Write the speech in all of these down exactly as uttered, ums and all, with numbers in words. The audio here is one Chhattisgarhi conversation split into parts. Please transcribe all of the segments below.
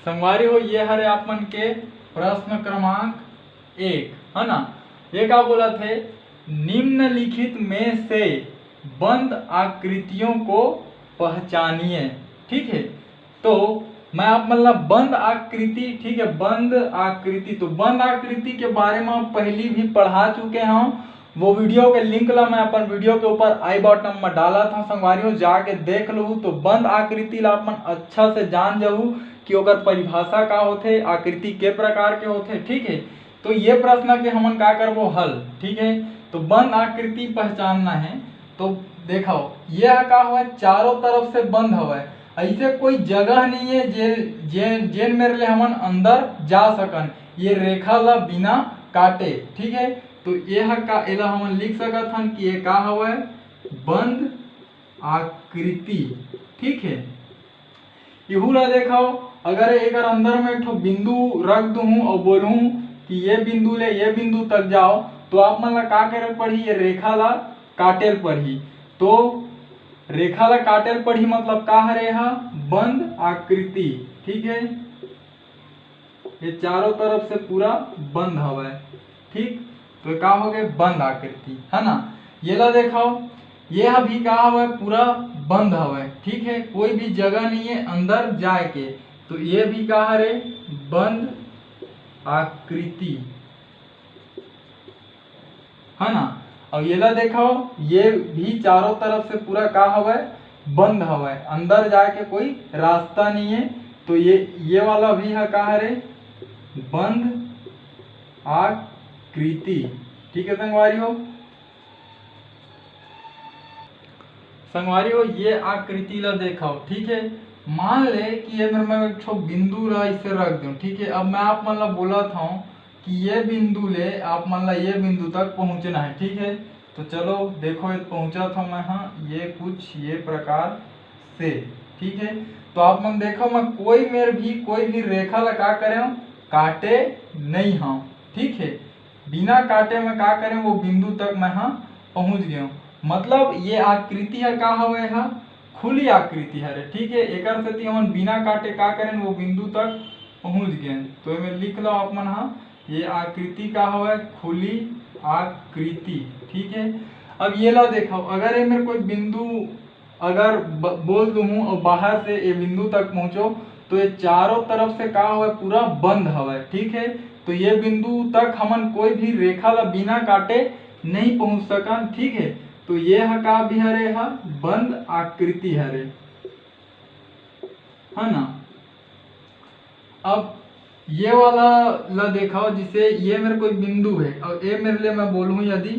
संगवारी हो, ये हरे आप मन के प्रश्न क्रमांक एक, है ना। ये का बोलत हे, निम्नलिखित में से बंद आकृतियों को पहचानिए। ठीक है, तो मैं आप मन ला बंद आकृति, ठीक है, बंद आकृति, तो बंद आकृति के बारे में पहली भी पढ़ा चुके हूँ। वो वीडियो के लिंक ला मैं अपन वीडियो के ऊपर आई बटन में डालत हूँ, संगवारी हो, जाके देख लहू। तो बंद आकृति ला आप मन अच्छा से जान जाहू कि ओकर परिभाषा का होथे, आकृति के प्रकार के होथे। ठीक है, तो ये प्रश्न के हमन का करबो, हल। ठीक है, तो बंद आकृति पहचानना है। तो देखो, ये ह का हवय, चारों तरफ से बंद हवय, ऐसे कोई जगह नहीं है जे, जे, जेन मेर ले हमन अंदर जा सकन ये रेखा ला बिना काटे। ठीक है, तो ये ह का, एला हमन लिख सकत हन कि ये का हवय, बंद आकृति। ठीक है, इहू ला देखव, अगर एकर अंदर में एक ठो बिंदु रख दूहूँ और बोलूँ कि ये बिंदु ले ये बिंदु तक जाओ, तो आप मन ला का करे पड़ही, ये रेखा ला काटे ल पड़ही। तो रेखा ला काटे ल पड़ही मतलब का हरे, हा बंद आकृति। ठीक है, ये चारों तरफ से पूरा बंद हवय। ठीक, तो ये का हो गए, बंद आकृति, है ना। ये ला देखो, ये ह भी का हवय, पूरा बंद हवय। ठीक है, कोई भी जगह नहीं है अंदर जाए के, तो ये भी का हरे, बंद आकृति, है ना। और ये ला देखो, ये भी चारों तरफ से पूरा का हवय, बंद हवय, अंदर जाए के कोई रास्ता नहीं है। तो ये, ये वाला भी है का हरे, बंद आकृति। ठीक है संगवारी हो, संगवारी हो, ये आकृति ला देखो। ठीक है, मान ले कि ये मेर मैं एक ठो बिंदु ला इसे रख दूँ। ठीक है, अब मैं आप मन ला बोलत हूँ कि ये बिंदु ले आप मन ला ये बिंदु तक पहुँचना है। ठीक है, तो चलो देखो, ये पहुँचत हूँ मैं, हाँ, ये कुछ ये प्रकार से। ठीक है, तो आप मन देखो, मैं कोई मेर भी कोई भी रेखा ला का करे हूँ, काटे नहीं हूँ। ठीक है, बिना काटे मैं का करे, वो बिंदु तक मैं हा पहुँच गए हूँ। मतलब ये आकृति है का हवे, हा खुली आकृति हरे। ठीक है, एकर सेती हमन बिना काटे का करें, वो बिंदु तक पहुँच गए। तो एमे लिख लो आप मन हा, ये आकृति का हवे, खुली आकृति। ठीक है, अब ये ला देखो, अगर एमे कोई बिंदु अगर ब-, बोल दूहूँ और बाहर से ये बिंदु तक पहुँचो, तो ये चारों तरफ से का हवय, पूरा बंद हवय। ठीक है, तो ये बिंदु तक हमन कोई भी रेखा ला बिना काटे नहीं पहुँच सकन। ठीक है, तो ये ह का भी हरे, ह बंद आकृति हरे, है ना। अब ये वाला ला देखो, जिसे ये मेर कोई बिंदु है और ये मेर ले मैं बोलूँ यदि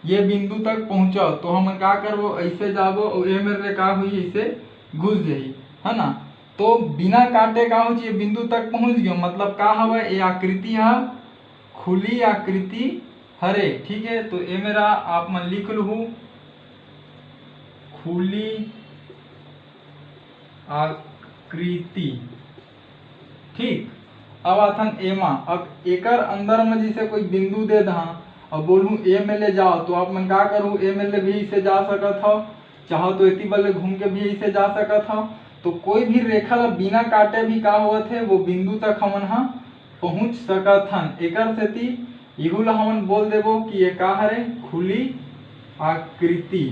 ये बिंदु तक पहुँचो, तो हमन का करबो, ऐसे जाबो और ये मेर ले का हुई, ऐसे घुस जाही, है ना। तो बिना काटे का हो, ये बिंदु तक पहुँच गयो, मतलब का हवय, ये आकृति ह खुली आकृति हरे। ठीक है, तो ये मेरा आप मन लिख लूहू, खुली आकृति। ठीक, अब आथन एमा। अब एकर अंदर में जैसे कोई बिंदु दे दहा और बोलूँ ए में ले जाओ, तो आप मन का करू, ए में ले भी इसे जा सकत हो, चाहो तो एती बल्ले घूम के भी इसे जा सकत हो। तो कोई भी रेखा ला बिना काटे भी का होवत है, वो बिंदु तक हमन हा पहुँच सकत हन। एकर सेती इहू ला हमन बोल देबो कि ये का हरे, खुली आकृति।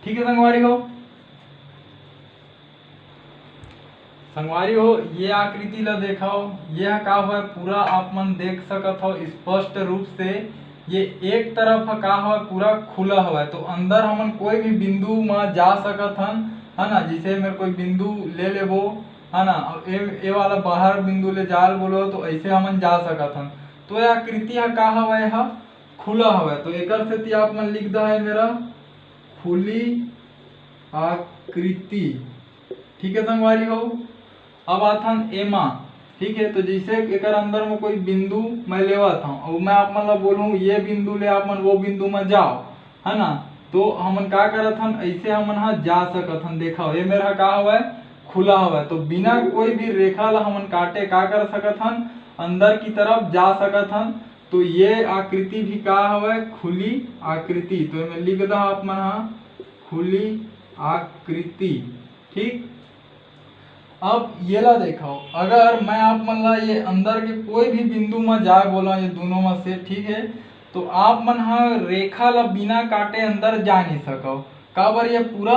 ठीक है संगवारी हो, संगवारी हो, ये आकृति ला देखो, ये ह का हवय, पूरा आप मन देख सकत हो स्पष्ट रूप से। ये एक तरफ ह का हवय, पूरा खुला हवय, तो अंदर हमन कोई भी बिंदु म जा सकत हन, है ना। जैसे मेर कोई बिंदु ले लेबो, है ना, अउ ए, ए वाला बाहर बिंदु ले जाल बोलो, तो ऐसे हमन जा सकत हन। तो ये आकृति ह का हवय, ह खुला हवय, तो एकर सेती आप मन लिख दहा, ये मेरा खुली आकृति। ठीक है संगवारी हो, अब आथन एमा। ठीक है, तो जैसे एकर अंदर में कोई बिंदु मैं लेवत हूँ और मैं आप मन ला बोलूँ ये बिंदु ले आप मन वो बिंदु में जाओ, है ना, तो हमन का करत हन, ऐसे हमन हा जा सकत हन। देखो ये मेर हा का हवय, खुला हवय, तो बिना कोई भी रेखा ला हमन काटे का कर सकत हन, अंदर की तरफ जा सकत हन। तो ये आकृति भी का हवय, खुली आकृति। तो एमे लिख दहा आप मन हा, खुली आकृति। ठीक, अब ये ला देखो, अगर मैं आप मन ला ये अंदर के कोई भी बिंदु में जाए बोला, ये दोनों में से, ठीक है, तो आप मन हा रेखा ला बिना काटे अंदर जा नहीं सको। काबर ये पूरा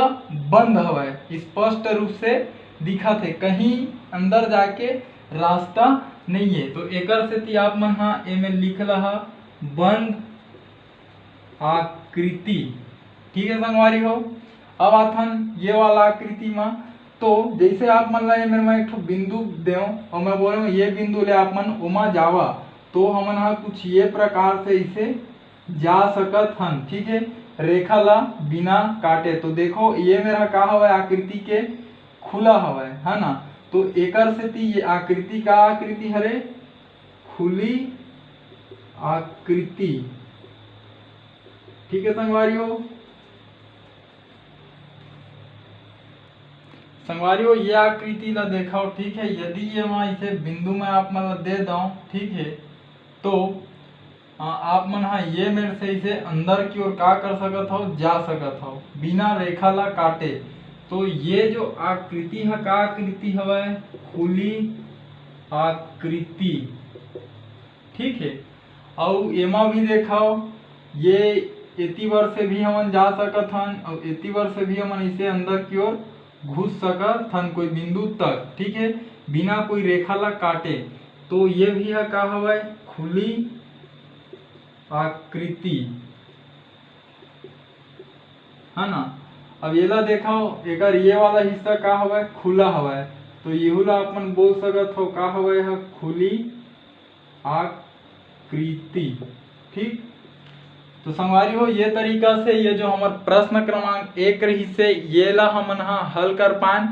बंद हवय, स्पष्ट रूप से दिखत हे, कहीं अंदर जाके रास्ता नहीं है। तो एकर सेती आप मन हा एमे लिख लहा बंद आकृति। ठीक है संगवारी हो, अब आथन ये वाला आकृति मा। तो जैसे आप मन ला ये मेर मैं एक ठो बिंदु देव और मैं बोलूँ ये बिंदु ले आप मन ओमा जावा, तो हमन हा कुछ ये प्रकार से इसे जा सकत हन। ठीक है, रेखा ला बिना काटे। तो देखो ये मेरा का हवय, आकृति के खुला हवय, है ना। तो एकर सेती ये आकृति का आकृति हरे, खुली आकृति। ठीक है संगवारी हो, संगवारी हो, ये आकृति ला देखो। ठीक है, यदि ये मैं इसे बिंदु में आप मन ला दे दऊं, ठीक है, तो आ, आप मन हा ये मेर से इसे अंदर की ओर का कर सकत हो, जा सकत हो बिना रेखा ला काटे। तो ये जो आकृति है, का आकृति हवय, खुली आकृति। ठीक है, अउ एमा भी देखो, ये एती बर से भी हमन जा सकत हन अउ एती बर से भी हमन इसे अंदर की ओर घुस सकत हन कोई बिंदु तक। ठीक है, बिना कोई रेखा ला काटे। तो ये भी है का हवय, खुली आकृति, है ना। अब ये ला देखो, एकर ये वाला हिस्सा का हवय, खुला हवय। तो येहू ला आप मन बोल सकत हो का हवय, यह खुली आकृति। ठीक, तो संगवारी हो, ये तरीका से ये जो हमर प्रश्न क्रमांक एक रहिस हे, ये ला हमन हा हल कर पाएन।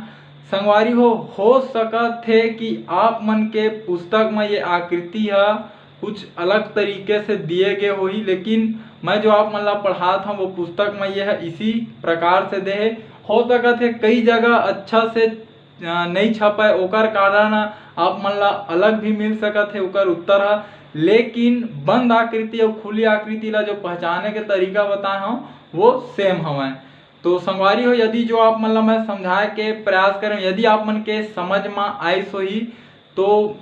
संगवारी हो, हो सकत हे कि आप मन के पुस्तक में ये आकृति हा कुछ अलग तरीके से दिए गए होही, लेकिन मैं जो आप मन ला पढ़ात हूँ वो पुस्तक में यह इसी प्रकार से दे हे। हो सकत हे कई जगह अच्छा से अ, नहीं छपे, ओकर कारण आप मन ला अलग भी मिल सकत हे ओकर उत्तर ह, लेकिन बंद आकृति अउ खुली आकृति ला जो पहचाने के तरीका बताए हूँ वो सेम हवय। तो संगवारी हो, यदि जो आप मन ला मैं समझाए के प्रयास करें, यदि आप मन के समझ में आइस होही, तो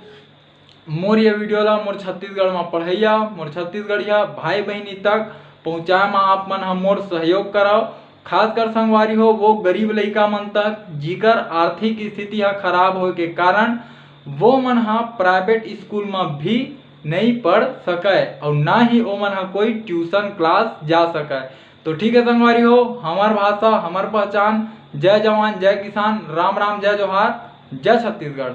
मोर ये वीडियो ला मोर छत्तीसगढ़ में पढ़ैया, मोर छत्तीसगढ़िया भाई बहिनी तक पहुँचाए में आप मन ह मोर सहयोग करव। खासकर संगवारी हो, वो गरीब लइका मन तक, जिकर आर्थिक स्थिति ह खराब होए के कारण वो मन ह प्राइवेट स्कूल में भी नहीं पढ़ सकय अउ ना ही ओमन ह कोई ट्यूशन क्लास जा सकय। तो ठीक है संगवारी हो, हमर भाषा, हमर पहचान। जय जवान, जय किसान, राम राम, जय जोहार, जय छत्तीसगढ़।